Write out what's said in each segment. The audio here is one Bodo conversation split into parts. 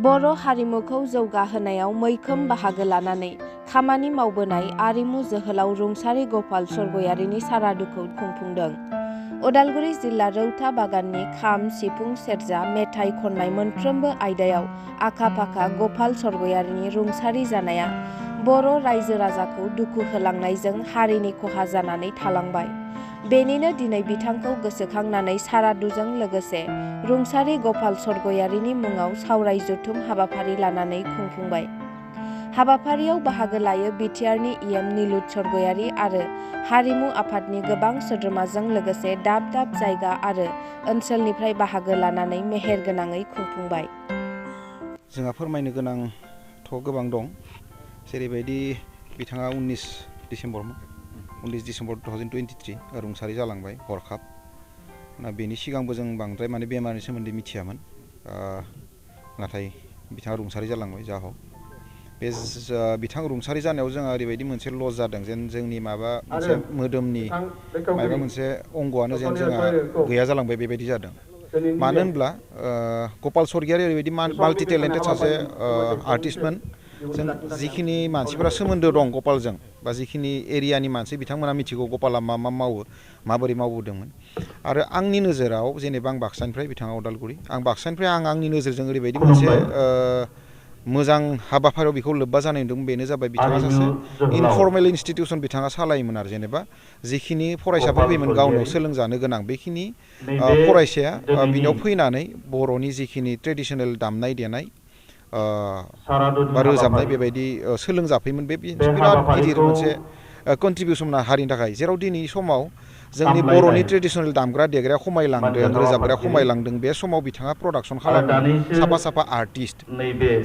बर' हारिमुखौ जौगाहोनायाव मैखोम बाहागो लानानै खामानि मावबोनाय आरिमु जोहोलाव रुंसारि गपाल स्वर्गयारिनि सारादुखौ खुंफुंदों। उदालगुरि जिल्ला रौता बागाननि खाम, सिफुं, सेरजा, मेथाइ खननाय मोनफ्रोमबो आयदायाव आखा-फाखा गपाल स्वर्गयारिनि रुंसारि जानाया बर' रायजो राजाखौ दुखु होलांनायजों हारिनि खहा जानानै थालांबाय। बेनिनो दिनै बिथांखौ गोसोखांनानै सारादुजों लोगोसे रुंसारि गपाल स्वर्गयारिनि मुङाव सावराय जथुम हाबाफारि लानानै खुंफुंबाय। हाबाफारियाव बाहागो लायो बिटिआरनि इएम निलुत स्वर्गयारि आरो हारिमु आफादनि गोबां सोद्रोमाजों लोगोसे दाब दाब जायगा आरो ओनसोलनिफ्राय बाहागो लानानै मेहेरगोनाङै खुंफुंबाय। जोंहा फोरमायनो गोनांथ' गोबां दं, जेरैबायदि बिथाङा 19 डिसेम्बर 2023 रुंसारि जालांबाय हरखाब। बेनि सिगांबो जों बांद्राय बेमारनि सोमोन्दै मिथियामोन, नाथाय बिथाङा रुंसारि जालांबाय। जा हक बे बिथां रुंसारि जानायाव जोंहा ओरैबायदि मोनसे लस जादों जेन जोंनि मोनसे मोदोमनि माबा मोनसे अंगआनो जेन जोंहा गैया जालांबाय बेबायदि जादों। मानो होनब्ला गपाल स्वर्गयारि ओरैबायदि माल्टि टेलेन्टेड सासे आर्टिस्टमोन। जों जिखिनि मानसिफोरा सोमोन्दो दं गपालजों बा जिखिनि एरियानि मानसि बिथांमोना मिथिगौ गपाला मा मा मावो, माबोरै मावबोदोंमोन। आरो आंनि नोजोराव जेनेबा आं बाक्सानिफ्राय, बिथाङा उदालगुरि, आं बाक्सानिफ्राय आंनि नोजोरजों ओरैबायदि मोनसे मोजां हाबाफारियाव बेखौ लोब्बा जानाय नुदों। बेनो जाबाय बिथाङा सासे इनफर्मेल इनस्टिटिउसन बिथाङा सालायोमोन आरो जेनेबा जिखिनि फरायसाफोर फैयोमोन गावनाव सोलोंजानो गोनां बेखिनि फरायसाया बिनियाव फैनानै बर'नि जिखिनि ट्रेडिसनेल दामनाय देनाय बा रोजाबनाय बेबायदि सोलोंजाफैयोमोन। बे बिराद गिदिर मोनसे कन्ट्रिबिउसन हारिनि थाखाय, जेराव दिनैनि समाव जोंनि बर'नि ट्रेडिसनेल दामग्रा देग्राया खमायलांदों, रोजाबग्राया खमायलांदों। बे समाव बिथाङा प्रडाक्सन खालामदों साफा साफा आर्टिस्ट।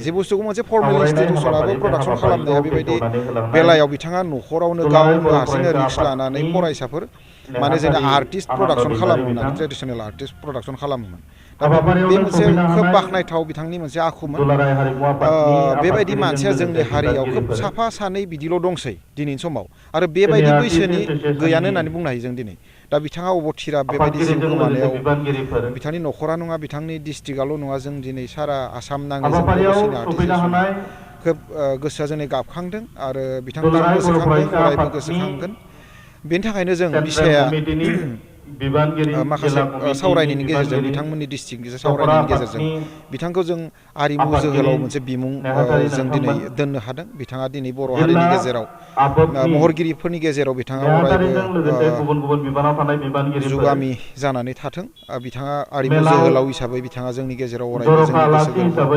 जे बुस्थुखौ मोनसे फर्मेल इनस्टिटिउसनाबो प्रडाक्सन खालामनाया बेबायदि बेलायाव बिथाङा न'खरावनो गावनो हारसिंनो रिक्स लानानै फरायसाफोर जोंना आर्टिस्ट प्रडाक्सन खालामोमोन आरो ट्रेडिसनेल आर्टिस्ट प्रडाक्सन खालामोमोन। दा बे मोनसे खोब बाख्नायथाव बिथांनि मोनसे आखुमोन। बेबायदि मानसिया जोंनि हारियाव खोब साफा सानै बिदिल' दंसै दिनैनि समाव, आरो बेबायदि बैसोनि गैयानो होननानै बुंनो हायो जों दिनै। दा बिथाङा अबथिरा बेबायदि जिउ गोमानायाव बिथांनि न'खरा नङा, बिथांनि डिस्ट्रिक्टआल' नङा, जों दिनै सारा आसाम नाङै जों बड'लेण्ड आर्टिस्ट खोब गोसोआ जोंनि गाबखांदों आरो बिथांखौ जों गोसोखांदों, अरायबो गोसोखांगोन। बेनि थाखायनो जों बिसाया माखासे सावरायनायनि गेजेरजों, बिथांमोननि डिस्ट्रिक्टनि सावरायनायनि गेजेरजों बिथांखौ जों आरिमु जोहोलाव मोनसे बिमुं जों दिनै दोननो हादों। बिथाङा दिनै बर' हारिनि गेजेराव महरगिरिफोरनि गेजेराव बिथाङा अरायबो जुगामि जानानै थाथों। बिथाङा आरिमु जोहोलाव हिसाबै बिथाङा जोंनि गेजेराव अरायबो जोंनि गोसो गोरबोआव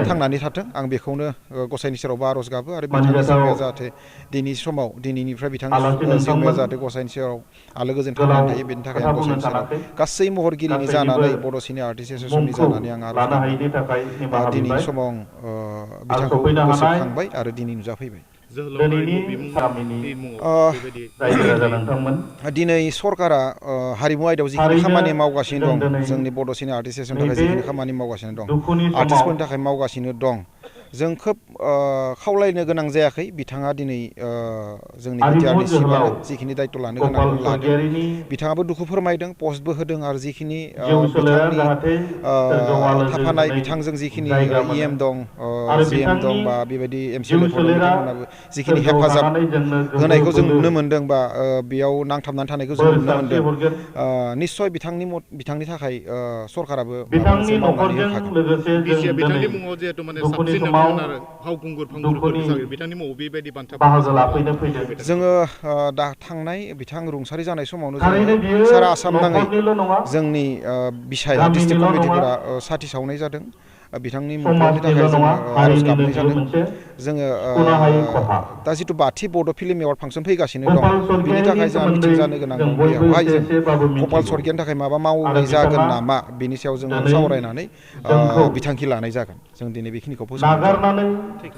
थांनानै थाथों। आं बेखौनो गसाइनि सेरावबो आर'ज गाबो आरो बिथांनि जिउमाया जाहाथे दिनैनिफ्राय बिथांनि जिउमाया जाहाथे गसाइनि सेराव आलो गोजोन थांनानै थायो। बेनि थाखाय आं गसाइनि सेराव गासै महरगिरिनि जानानै बड' सिने आर्टिस्ट एस'सियेसननि जानानै आं आर'ज गाबो। दिनैनि समाव बिथांखौ गोसोखांबाय आरो दिनै नुजाफैबाय। दिनै सरकारा हारिमु आयदायाव जिखिनि खामानि मावगासिनो दं, जोंनि बड' सिने आर्टिस्ट एस'सियेसननि थाखाय जिखिनि खामानि मावगासिनो दं, आर्टिस्टफोरनि थाखाय मावगासिनो दं, जों खोब खावलायनो गोनां जायाखै। बिथाङा दिनै जोंनि बिटिआरनि सिफआनो जिखिनि दायित्व लानो गोनां लादों। बिथाङाबो दुखु फोरमायदों, पस्टबो होदों, आरो जिखिनि बिथांनि थाफानाय बिथांजों जिखिनि इएम दं, जिएम दं, बा बेबायदि एमसिएलएफोर दं, बिथांमोनाबो जिखिनि हेफाजाब होनायखौ जों नुनो मोन्दों बा बेयाव नांथाबनानै थानायखौ जों नुनो मोन्दों। निस्सय बिथांनि थाखाय सरकाराबो माबा मोनसे मावनानै होखागोन। बिथांनि मुङाव जिहेतु साबसिन आरो फावखुंगुर बिथांनि मुङाव बेबायदि बान्था जोङो दा थांनाय बिथां रुंसारि जानाय समावनो जोङो सारा आसाम नाङै जोंनि बिसाया डिस्ट्रिक्ट कमिटिफोरा साथि सावनाय जादों। बिथांनि मुंख्लंनि थाखाय जोङो आर'ज गाबनाय जादों। जोङो दा जिथु बाथि बड' फिल्म एवार्ड फांसन फैगासिनो दं, बिनि थाखाय जोंहा मिटिं जानो गोनां दं। बेवहाय जों गपाल स्वर्गयारिनि थाखाय माबा मावनाय जागोन नामा, बिनि सायाव जोङो सावरायनानै बिथांखि लानाय जागोन। जों दिनै बेखिनिखौ फोजोबनाय जाबाय।